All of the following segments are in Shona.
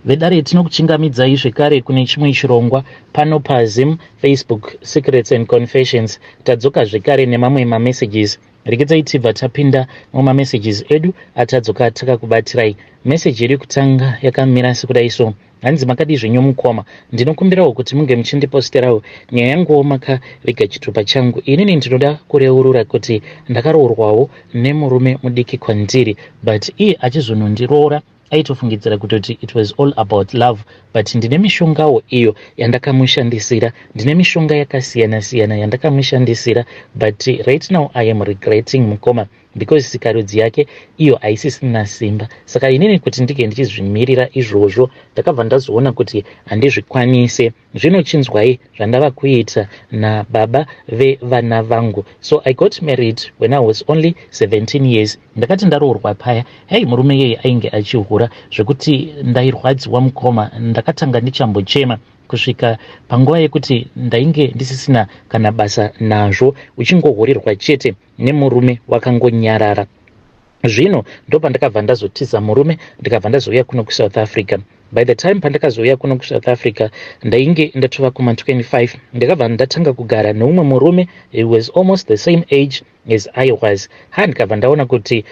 Vedare, tinokuchingamidzai zvekare kune chimwe chirongwa pano paZim Facebook Secrets and Confessions. Tadzoka zvekare nemamwe mamessages. Regedzai tibva tapinda mumamessages edu atadzoka takakubatirai. Meseji yedu yekutanga yakamira sekudai so. Hanzi, "Makadii zvenyu mukoma? Ndinokumbirawo kuti munge muchindiposterawo nyaya yanguwo makaviga chitupa changu. Inini ndinoda kureurura kuti ndakaroorwawo nemurume mudiki kwandiri, but iye achizonondiroora aitofungidzira kutoti it was all about love, but ndine mishongawo iyo yandakamushandisira. Ndine mishonga yakasiyana-siyana yandakamushandisira, but right now I am regretting, mukoma, because sikarudzi yake iyo haisisina simba. Saka inini kuti ndinge ndichizvimirira izvozvo, ndakabva ndazoona kuti handizvikwanise. Zvinochinzwai zvandava kuita nababa vevana vangu." So I got married when I was only 17 years. Ndakati ndaroorwa paya, hei, murume iyeye ainge achihura zvekuti ndairwadziwa, mukoma. Ndakatanga ndichambochema kusvika panguva yekuti ndainge ndisisina kana basa nazvo, uchingohurirwa chete nemurume wakangonyarara. Zvino ndopandakabva ndazotiza murume, ndikabva ndazouya kuno kuSouth Africa. By the time pandakazouya kuno kuSouth Africa, ndainge ndatova kuma25. Ndakabva ndatanga kugara neumwe murume. He was almost the same age as I was. Ha, ndikabva ndaona kuti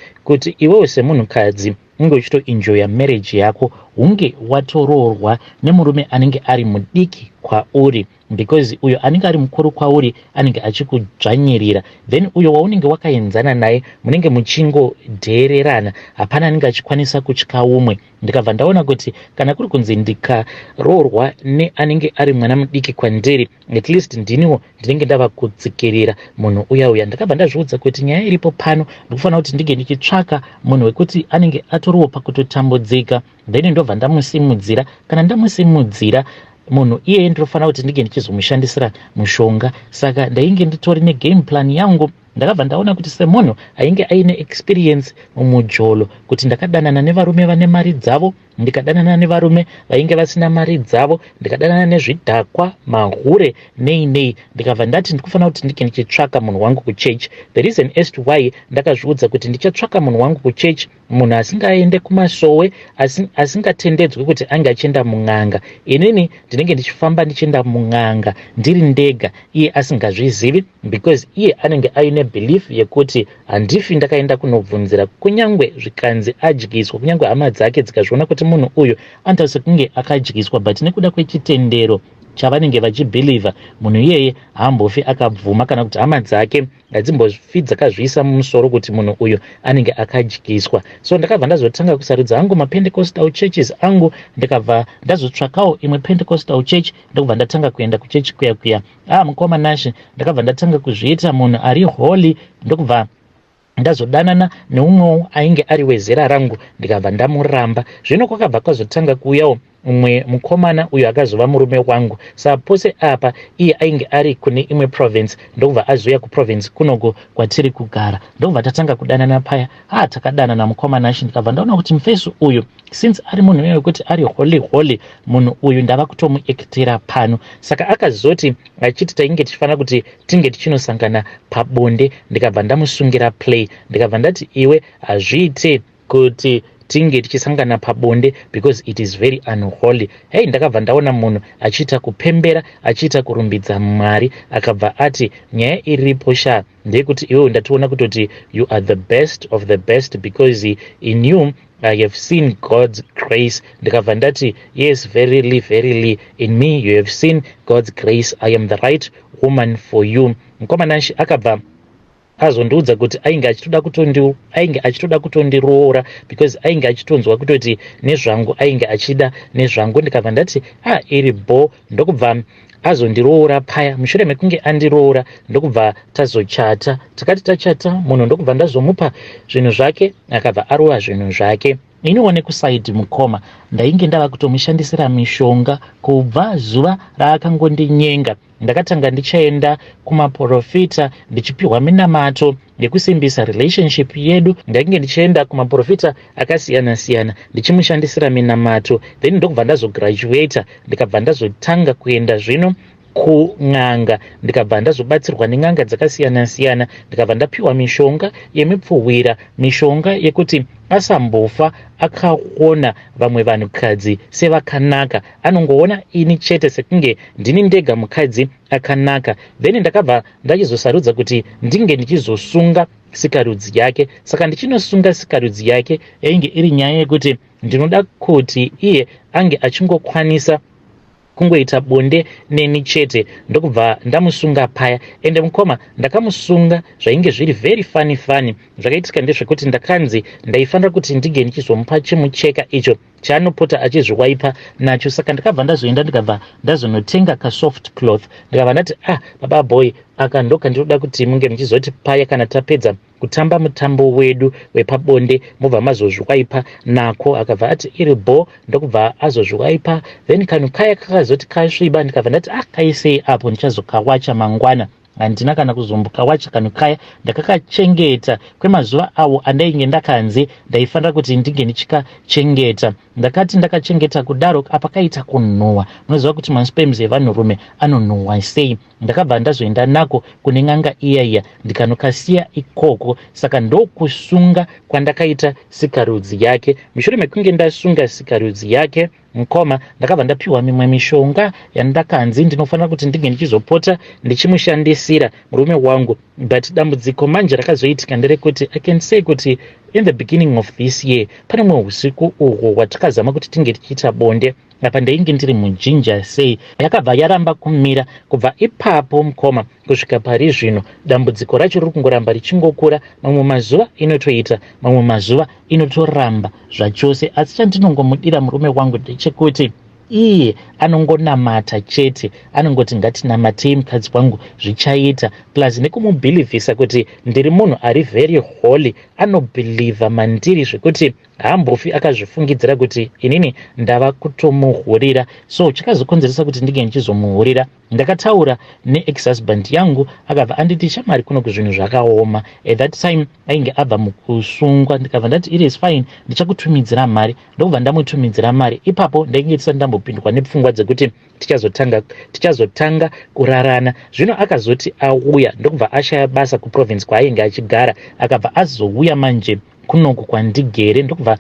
iwewe semunhukadzi unge uchitoenjoya marriage yako, hunge watoroorwa nemurume anenge ari mudiki kwauri, because uyo anenge ari mukuru kwauri anenge achikudzvanyirira. Then uyo waunenge wakaenzana naye, munenge muchingodheererana, hapana anenge achikwanisa kutya umwe. Ndikabva ndaona kuti kana kuri kunzi ndikaroorwa neanenge ari mwana mudiki kwandiri, at least ndiniwo ndinenge ndava kutsikirira munhu uya uya. Ndakabva ndazviudza kuti nyaya iripo pano, ndikufanira kuti ndinge ndichitsvaka munhu wekuti anenge atoriwo pakutotambudzika, then ndobva ndamusimudzira. Kana ndamusimudzira munhu iyeye, ndinofanira kuti ndinge ndichizomushandisira mushonga. Saka ndainge nditori negame plan yangu. Ndakabva ndaona kuti semunhu ainge aine experience mumujolo, kuti ndakadanana nevarume vane mari dzavo, ndikadanana nevarume vainge vasina mari dzavo, ndikadanana nezvidhakwa, mahure, nei nei, ndikabva ndati ndikufanira kuti ndinge ndichitsvaka munhu wangu kuchechi. The reason as to why ndakazviudza kuti ndichatsvaka munhu wangu kuchechi, munhu asingaende kumasowe, asingatendedzwi kuti ange achienda mun'anga. Inini ndinenge ndichifamba ndichienda mun'anga ndiri ndega, iye asingazvizivi, because iye anenge aine belief yekuti handifi ndakaenda kunobvunzira, kunyange zvikanzi adyiswa, kunyange hama dzake dzikazviona kuti munhu uyu anoita sekunge akadyiswa, but nekuda kwechitendero chavanenge vachibhilivha, munhu iyeye haambofi akabvuma, kana kuti hama dzake hadzimbofi dzakazviisa mumusoro kuti munhu uyu anenge akadyiswa. So ndakabva ndazotanga kusarudza hangu maPentecostal churches angu. Ndikabva ndazotsvakawo imwe Pentecostal church, ndokubva ndatanga kuenda kuchechi kuya kuya. Ah, mukoma Nashe, ndakabva ndatanga kuzviita munhu ari holy, ndokubva ndazodanana neumwewo ainge ari wezera rangu, ndikabva ndamuramba. Zvino kwakabva kwazotanga kuuyawo umwe mukomana uyo akazova murume wangu. Sapose apa iye ainge ari kune imwe province, ndokubva azouya kuprovince kunoko kwatiri kugara, ndokubva tatanga kudanana paya. Ha, takadanana, mukoma Nashe, ndikabva ndaona kuti mufesu uyu, since ari munhu uye wekuti ari holy holy, munhu uyu ndava kutomuekitera pano. Saka akazoti achiti tainge tichifanira kuti tinge tichinosangana pabonde, ndikabva ndamusungira play. Ndikabva ndati, "Iwe, hazviite kuti tinge tichisangana pabonde because it is very unholy." Hei, ndakabva ndaona munhu achiita kupembera, achiita kurumbidza Mwari. Akabva ati, "Nyaya iripo sha ndeyekuti iwewe ndatoona kutoti you are the best of the best, because in you I have seen God's grace." Ndikabva ndati, "Yes, verily, verily, in me you have seen God's grace. I am the right woman for you." Mukoma Nashe, akabva azondiudza kuti ainge achitoda kutondiroora because ainge achitonzwa kutoti nezvangu, ainge achida nezvangu. Ndikabva ndati, "A ah, iri bo." Ndokubva azondiroora paya. Mushure mekunge andiroora, ndokubva tazochata. Takati tachata, munhu ndokubva ndazomupa zvinhu zvake, akabva arova zvinhu zvake. Iniwo nekusaidi, mukoma, ndainge ndava kutomushandisira mishonga kubva zuva raakangondinyenga. Ndakatanga ndichaenda kumaprofita ndichipiwa minamato yekusimbisa relationship yedu. Ndainge ndichienda kumaprofita akasiyana-siyana ndichimushandisira minamato. Then ndokubva ndazograduata, ndikabva ndazotanga kuenda zvino. Kun'anga ndikabva ndazobatsirwa nen'anga dzakasiyana siyana, ndikabva ndapiwa mishonga yemipfuhwira, mishonga yekuti asambofa akaona vamwe vanhukadzi sevakanaka, anongoona ini chete sekunge ndini ndega mukadzi akanaka. Then ndakabva ndachizosarudza kuti ndinge ndichizosunga sikarudzi yake. Saka ndichinosunga sikarudzi yake, yainge iri nyaya yekuti ndinoda kuti iye ange achingokwanisa kungoita bonde neni chete. Ndokubva ndamusunga paya. Ende mukoma, ndakamusunga zvainge zviri very funny funny. Zvakaitika ndezvekuti ndakanzi ndaifanira kuti ndinge ndichizomupa chimucheka icho chaanopota achizviwaipa nacho. Saka ndakabva ndazoenda, ndikabva ndazonotenga kasoft cloth, ndikabva ndati, "Ah, baba boy, aka ndokandinoda kuti munge muchizoti paya kana tapedza kutamba mutambo wedu wepabonde, mobva mazozviwaipa nako." Akabva ati iri bo, ndokubva azozviwaipa. Then kanhu kaya kakazoti kasviba, ndikabva ndati, "Ah, kaisei apo, ndichazokawacha mangwana." Handina kana kuzombokawacha kanhu kaya. Ndakakachengeta kwemazuva awo andainge ndakanzi ndaifanira kuti ndinge ndichikachengeta. Ndakati ndakachengeta kudaro, apa kaita kunhuhwa. Munoziva kuti masperms evanhurume anonhuhwa sei. Ndakabva ndazoenda nako kune n'anga iya iya, ndikanokasiya ikoko. Saka ndokusunga kwandakaita sikarudzi yake. Mushure mekunge ndasunga sikarudzi yake, mukoma, ndakabva ndapiwa mimwe mishonga yandakanzi ndinofanira kuti ndinge ndichizopota ndichimushandisira murume wangu. But dambudziko manje rakazoitika nderekuti, I can say kuti in the beginning of this year, pane mumwe usiku uhwo hwatakazama kuti tinge tichiita bonde. Apa ndainge ndiri mujinja sei, yakabva yaramba kumira. Kubva ipapo, mukoma, kusvika pari zvino, dambudziko racho riri kungoramba richingokura. Mamwe mazuva inotoita, mamwe mazuva inotoramba zvachose. Asi chandinongomudira murume wangu ndechekuti iye anongonamata chete, anongoti, "Ngatinamatei, mukadzi wangu, zvichaita." Plus nekumubhilivhisa kuti ndiri munhu ari very holy, anobhilivha mandiri zvekuti haambofi akazvifungidzira kuti inini ndava kutomuhurira. So chakazokonzeresa kuti ndinge ndichizomuhurira, ndakataura neex-husband yangu, akabva anditi, "Shamwari, kuno kuzvinhu zvakaoma." At that time ainge abva mukusungwa. Ndikabva ndati, "It is fine, ndichakutumidzira mari." Ndokubva ndamutumidzira mari. Ipapo ndainge tisati ndambopindwa nepfungwa dzekuti tichazotanga kurarana. Zvino akazoti auya, ndokubva ashaya basa kuprovince kwaainge achigara. Akabva azouya manje kunoku kwandigere, ndokubva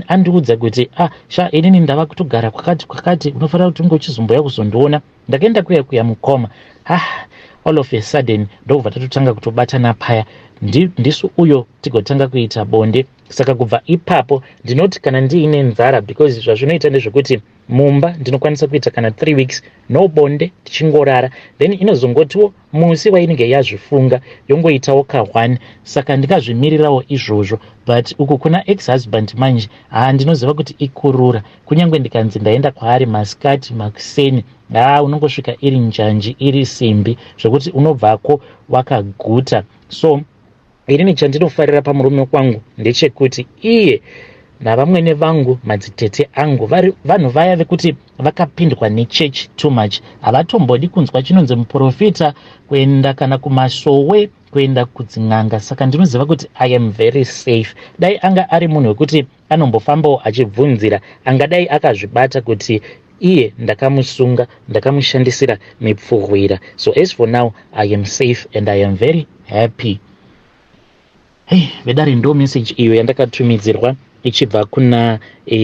andiudza kuti, "Ah sha, inini ndava kutogara kwakati kwakati, unofanira kuti unge uchizomboya kuzondiona." Ndakaenda kuya kuya, mukoma. Ah, all of a sudden ndokubva tatotanga kutobatana paya, ndisu uyo tigotanga kuita bonde. Saka kubva ipapo ndinoti kana ndiine nzara, because zvazvinoita ndezvekuti mumba ndinokwanisa kuita kana 3 weeks no bonde, tichingorara. Then inozongotiwo musi wainenge yazvifunga yongoitawo ka1. Saka ndingazvimirirawo izvozvo. But uku kuna ex husband manje, haa, ndinoziva kuti ikurura. Kunyange ndikanzi ndaenda kwaari masikati, makuseni, haa, unongosvika iri njanji, iri simbi, zvokuti unobvako wakaguta. So inini chandinofarira pamurume kwangu ndechekuti iye navamwene vangu, madzitete angu, vari vanhu vaya vekuti vakapindwa nechechi too much. Havatombodi kunzwa chinonzi muprofita, kuenda kana kumasowe, kuenda kudzin'anga. Saka ndinoziva kuti I am very safe. Dai anga ari munhu wekuti anombofambawo achibvunzira, angadai akazvibata kuti iye ndakamusunga, ndakamushandisira mipfuhwira. So as for now I am safe and I am very happy. Hei vedare, ndo message iyo yandakatumidzirwa ichibva kuna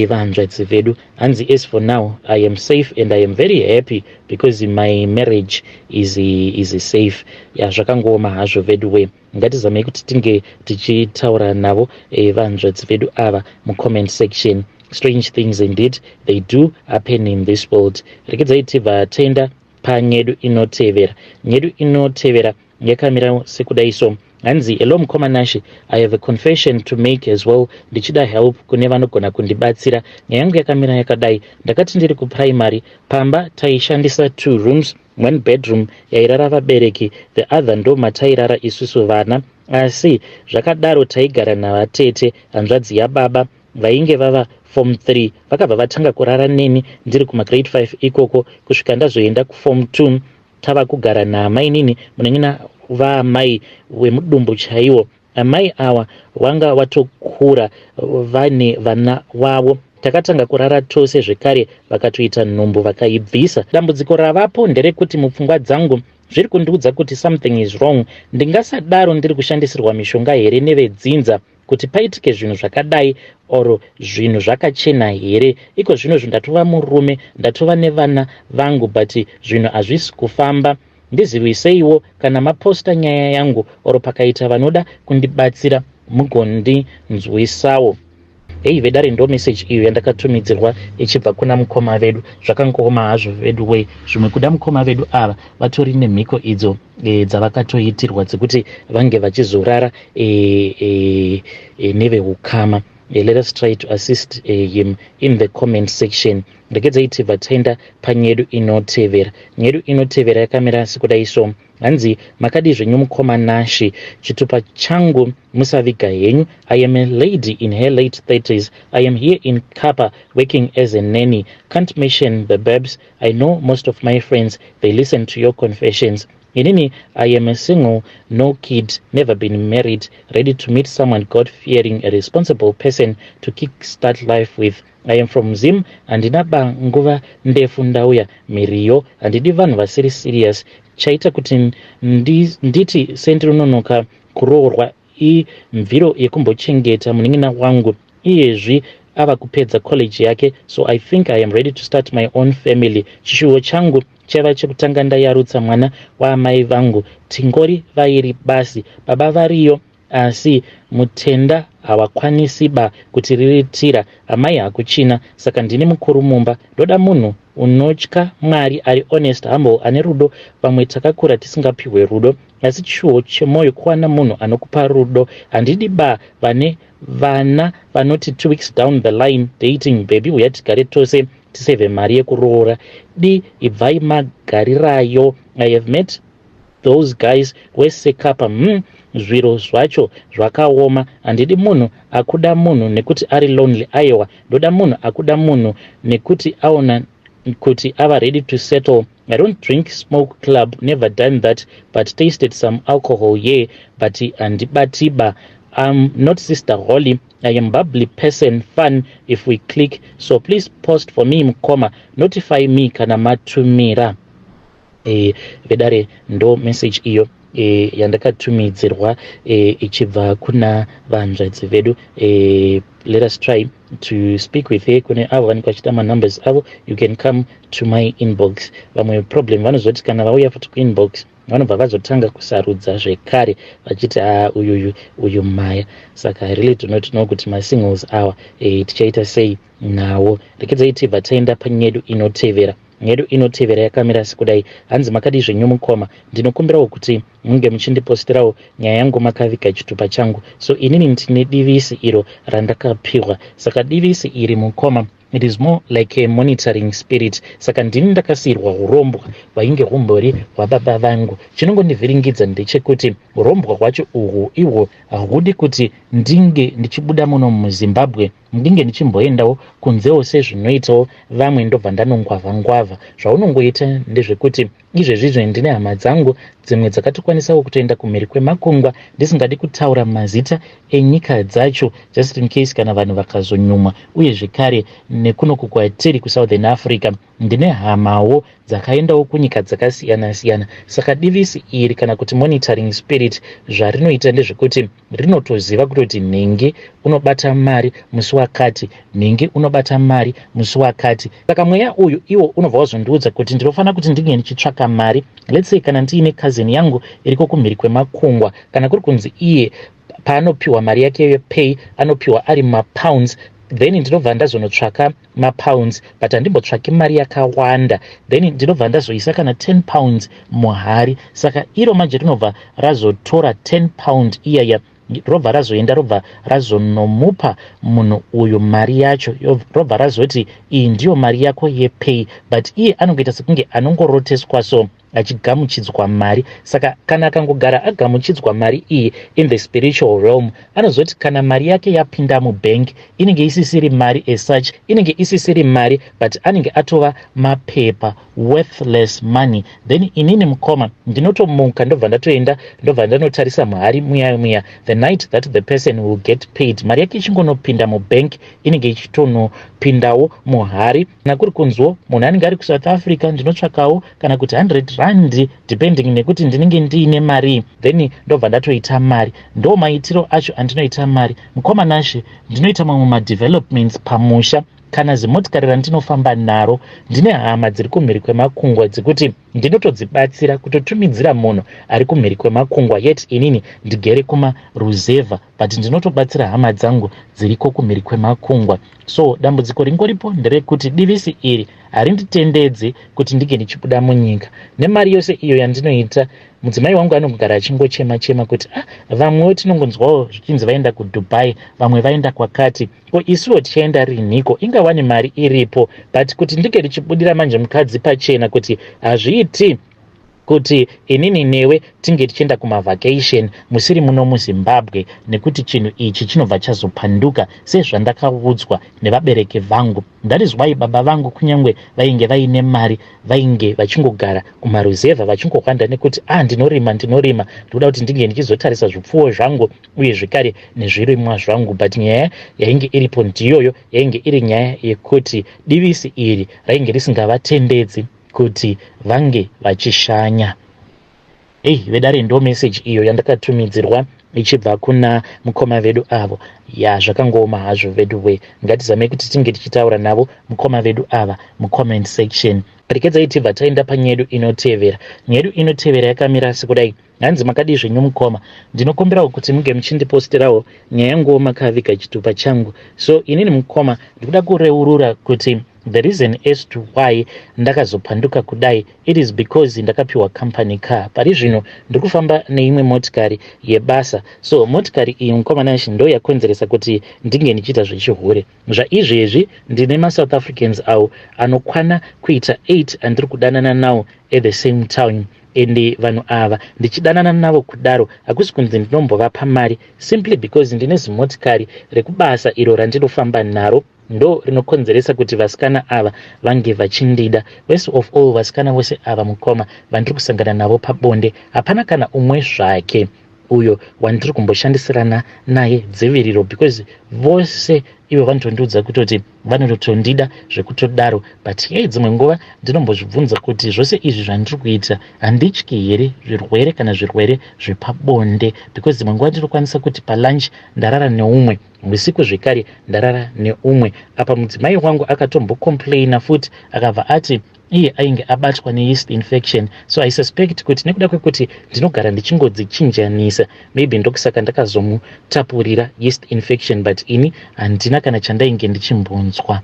vanzvadzi vedu. Hanzi, "As for now I am safe and I am very happy because my marriage is safe." Ya, zvakangooma hazvo vedu we. Ngatizamei kuti tinge tichitaura navo vanzvadzi vedu ava mucomment section. Strange things indeed, they do happen in this world. Rekedzai tibva taenda panyedu inotevera. Nyedu inotevera yakamira sekudai so. Hanzi, "Hello mukoma Nashe, I have a confession to make as well, ndichida help kune vanogona kundibatsira. Nyaya yangu yakamira yakadai. Ndakati ndiri kuprimary, pamba taishandisa two rooms. One bedroom yairara vabereki, the other ndo matairara isusu vana. Asi zvakadaro taigara navatete, hanzvadzi yababa, vainge vava form 3. Vakabva vatanga kurara neni ndiri kumagrade 5 ikoko, kusvika ndazoenda kuform 2, tava kugara naamainini, munen'ina vaamai wemudumbu chaiwo. Amai ava wanga watokura, vane vana wavo. Takatanga kurara tose zvekare vakatoita nhumbu vakaibvisa. Dambudziko ravapo nderekuti mupfungwa dzangu zviri kundiudza kuti something is wrong. Ndingasadaro ndiri kushandisirwa mishonga here nevedzinza kuti paitike zvinhu zvakadai or zvinhu zvakachena here? Iko zvinozvi ndatova murume, ndatova nevana vangu, but zvinhu hazvisi kufamba. Ndiziviseiwo kana maposta nyaya yangu or pakaita vanoda kundibatsira mugondinzwisawo. Hei vedare, ndo message iyo yandakatumidzirwa ichibva kuna mukoma vedu. Zvakangooma hazvo vedu wei. Zvimwe kuda mukoma vedu ava vatori nemhiko idzo dzavakatoitirwa dzekuti vange vachizorara neveukama. Let us try to assist him in the comment section. Regedzai tibva taenda panyedu inotevera. Nyedu inotevera yakamira sekudai so. Hanzi, "Makadii zvenyu mukoma Nashi? Chitupa changu musaviga henyu. I am a lady in her late 30s. I am here in Kapa working as a nanny. Can't mention the babs. I know most of my friends, they listen to your confessions. Inini I am a single, no kid, never been married, ready to meet someone God fearing, a responsible person to kick start life with. I am from Zim. Handina ba nguva ndefu ndauya mhiriyo. Handidi vanhu vasiri serious. Chaita kuti nditi sendinononoka kuroorwa imviro yekumbochengeta munin'ina wangu. Iyezvi ava kupedza college yake, so I think I am ready to start my own family. Chishuwo changu chaiva chekutanga ndayarutsa mwana waamai vangu. Tingori vairi basi. Baba variyo, asi mutenda hawakwanisi ba kutiriritira. Amai hakuchina, saka ndini mukuru mumba. Ndoda munhu unotya Mwari, ari honest, humble, ane rudo. Vamwe takakura tisingapiwe rudo, asi chishuwo chemwoyo kuwana munhu anokupa rudo. Handidi ba vane vana vanoti 2 weeks down the line dating, 'Baby, uya tigare tose tisevhe mari yekuroora.' Di ibvai magarirayo. I have met those guys wesekapa. Zviro zvacho zvakaoma. Handidi munhu akuda munhu nekuti ari lonely. Aiwa, ndoda munhu akuda munhu nekuti aona kuti ava ready to settle. I don't drink, smoke, club, never done that, but tasted some alcohol, yeah, but handibatiba. I'm not Sister Holly. I am bubbly person, fun if we click. So please post for me, mukoma. Notify me kana matumira." Vedare, ndo message iyo yandakatumidzirwa ichibva kuna vanzvadzi vedu. Let us try to speak with her. Kune avo vanenge vachida manumbers avo, you can come to my inbox. Vamwe problem vanozoti kana vauya futi kuinbox, vanobva vazotanga kusarudza zvekare vachiti, "A, uyuyu, uyu maya." Saka I really do not know kuti masingles awa tichaita sei nawo. Rekedzai tibva taenda panyedu inotevera. Nyedu inotevera yakamira sekudai. Hanzi, "Makadii zvenyu mukoma? Ndinokumbirawo kuti munge muchindiposterawo nyaya yangu makaviga chitupa changu. So inini ndine divisi iro randakapiwa. Saka divisi iri, mukoma, it is more like a monitoring spirit. Saka ndini ndakasiyirwa urombwa hwainge humbori hwababa vangu. Chinongondivhiringidza ndechekuti urombwa hwacho uhwu ihwo hahudi kuti ndinge ndichibuda muno muZimbabwe, ndinge ndichimboendawo kunzewo sezvinoitawo vamwe, ndobva ndanongwavha ngwavha. Zvaunongoita ndezvekuti izvezvizvo ndine hama dzangu dzimwe dzakatokwanisawo kutoenda kumhiri kwemakungwa, ndisingadi kutaura mazita enyika dzacho just in case kana vanhu vakazonyumwa. Uye zvekare nekunoku kwatiri kuSouthern Africa ndine hamawo dzakaendawo kunyika dzakasiyana-siyana. Saka divisi iri, kana kuti monitoring spirit, zvarinoita ndezvekuti rinotoziva kutoti nhingi unobata mari musi wakati, nhingi unobata mari musi wakati. Saka mweya uyu iwo unobva wazondiudza kuti ndinofanira kuti ndinge ndichitsvaka mari. Let's say kana ndiine cousin yangu iriko kumhiri kwemakungwa, kana kuri kunzi iye paanopiwa mari yake yepay anopiwa ari mapounds, then ndinobva ndazonotsvaka mapounds, but handimbotsvaki mari yakawanda. Then ndinobva ndazoisa kana £10 muhari. Saka iro manje rinobva razotora £10 iyaya, robva razoenda, robva razonomupa munhu uyu mari yacho, robva razoti, 'Iyi ndiyo mari yako yepay.' But iye anongoita sekunge anongoroteswa so." Achigamuchidzwa mari. Saka kana akangogara agamuchidzwa mari iyi in the spiritual realm, anozoti kana mari yake yapinda mubank, inenge isisiri mari as such, inenge isisiri mari, but anenge atova mapepa, worthless money. Then inini, mukoma, ndinotomuka, ndobva ndatoenda, ndobva ndanotarisa muhari muya muya. The night that the person will get paid, mari yake ichingonopinda mubank, inenge ichitonopindawo muhari. Kana kuri kunzwo munhu anenge ari kuSouth Africa, ndinotsvakawo kana kuti 100 rand, depending nekuti ndinenge ndiine mari, then ndobva ndatoita mari. Ndo maitiro acho andinoita mari, mukoma Nashe. Ndinoita mamwe madevelopments pamusha, kana zimotikari randinofamba naro, ndine hama dziri kumhiri kwemakungwa dzekuti ndinotodzibatsira kutotumidzira munhu ari kumhiri kwemakungwa, yet inini ndigere kumaruzevha, but ndinotobatsira hama dzangu dziriko kumhiri kwemakungwa. So dambudziko ringoripo nderekuti divisi iri harinditendedzi kuti ndinge ndichibuda munyika nemari yose iyo yandinoita. Mudzimai wangu anogara achingochema chema kuti, "Ah, vamwewo tinongonzwawo zvichinzi vaenda kuDubai, vamwe vaenda kwakati, ko isuwo tichaenda rinhiko? Ingawani mari iripo." But kuti ndinge ndichibudira manje mukadzi pachena kuti hazviiti kuti inini newe tinge tichienda kumavacation musiri muno muZimbabwe, nekuti chinhu ichi chinobva chazopanduka sezvandakaudzwa nevabereki vangu. That is why baba vangu, kunyange vainge vaine mari, vainge vachingogara kumaruzevha vachingohwanda nekuti, "Ah, ndinorima, ndinorima, ndikuda kuti ndinge ndichizotarisa zvipfuwo zvangu uye zvekare nezvirimwa zvangu." But nyaya yainge iripo ndiyoyo, yainge iri nyaya yekuti divisi iri rainge risingavatendedzi kuti vange vachishanya. Ei, vedare, ndo meseji iyo yandakatumidzirwa ichibva kuna mukoma vedu avo. Ya, zvakangooma hazvo vedu we. Ngatizamei kuti tinge tichitaura navo mukoma vedu ava mucomment section. Rekedzai tibva taenda panyedu inotevera. Nyedu inotevera yakamira sekudai. Hanzi, "Makadii zvenyu mukoma? Ndinokumbirawo kuti munge muchindiposterawo nyaya yanguwo makaviga chitupa changu. So inini, mukoma, ndikuda kureurura kuti the reason as to why ndakazopanduka kudai, it is because ndakapiwa company car. Pari zvino ndiri kufamba neimwe motikari yebasa. So motikari iyi, mukoma Nashi, ndo yakonzeresa kuti ndinge ndichiita zvechihure. Zvaizvezvi ndine maSouth Africans awo anokwana kuita 8 andiri kudanana nawo at the same time. Ende vanhu ava ndichidanana navo kudaro, hakusi kunzi ndinombovapa mari, simply because ndine zimotikari rekubasa iro randinofamba naro, ndo rinokonzeresa kuti vasikana ava vange vachindida. Worst of all, vasikana vose ava, mukoma, vandiri kusangana navo pabonde, hapana kana umwe zvake uyo wandiri kumboshandisirana naye dziviriro, because vose ivo vanotondiudza kutoti vanototondida zvekutodaro. But yei, dzimwe nguva ndinombozvibvunza kuti zvose izvi zvandiri kuita, handityi here zvirwere kana zvirwere zvepabonde? Because dzimwe nguva ndinokwanisa kuti palunch ndarara neumwe, usiku zvekare ndarara neumwe. Apa mudzimai wangu akatombocomplaina futi, akabva ati iye ainge abatwa neyeast infection. So I suspect kuti nekuda kwekuti ndinogara ndichingodzichinjanisa, maybe ndokusaka ndakazomutapurira yeast infection, but ini handina kana chandainge ndichimbonzwa."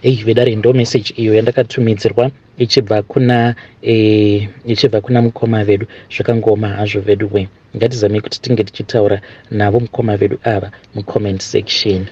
Ei, vedare, ndo message iyo yandakatumidzirwa ichibva kuna mukoma vedu. Zvakangoma hazvo vedu we. Ngatizamei kuti tinge tichitaura navo mukoma vedu ava mucomment section.